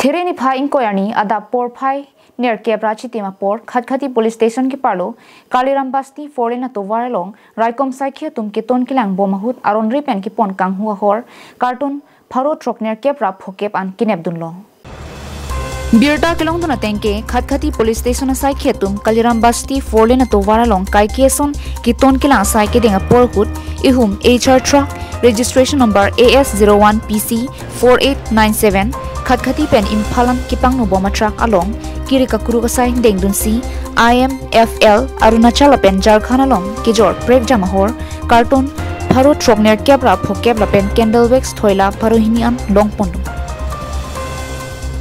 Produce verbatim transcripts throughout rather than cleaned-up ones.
Phere niphai ingkoi arni adap porphai nerkep ra chitim apor Khatkhati Police Station keparlo Kaliram Basti four lane atovar along raikom saikhi atum keton kelang bom ahut aron ri pen kepon kanghu ahor karton pharo throk nerkep ra phokep an kenep dunlo. Birta kelongdun ateng ke Khatkhati Police Station asaikhi atum Kaliram Basti four lane atovar along kaike ason keton kelang asai kedeng apor ahut ihum Eicher truck registration number A S zero one P C four eight nine seven Khatkhati pen Imphal an kepangno bom atruck along kiri kakruk asai dengdunsi I M F L Arunachal lapen Jharkhand along kejor prekjam ahor karton pharo throk nerkep ra phokep lapen candle wax thoila pharo hini an longpon.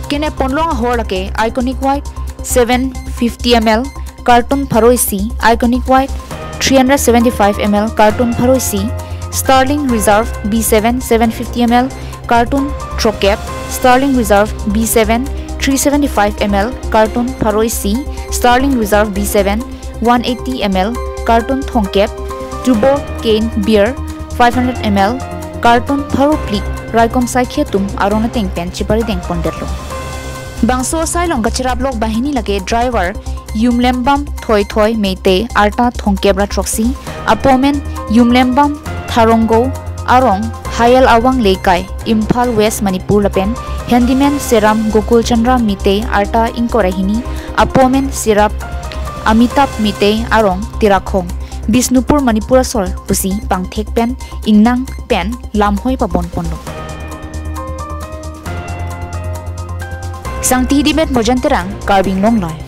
Kenep ponlong ahor lake Iconic White seven fifty M L karton pharo isi, Iconic White three hundred seventy-five M L karton pharo isi, Sterling Reserve B seven seven fifty M L karton throkkep, Sterling Reserve B seven three seventy-five M L karton pharo isi, Sterling Reserve B seven one eighty M L karton thomkep, Tuborg Cane Beer five hundred M L karton pharo phli raikom saikhi atum aron ateng pen chepari dengpon detlo. Bangso asai along kacherap lok banghini lake driver Yumlembam Thoithoi Meitei arta thomkep ra throksi, apo amen Yumlembam Tharonggo arong Hayal Awang Leikai Imphal West Manipur lapen handyman Seram Gokul Chandra Meitei arta ingkoi ra hini, apo amen Serap Amitabh Meitei arong Tirakhong Bishnupur Manipur asor pusi pangthek pen ingnang pen lamhoi pabon ponlo. Sangti Dimet Mojan Terang, Karbi Anglong Live.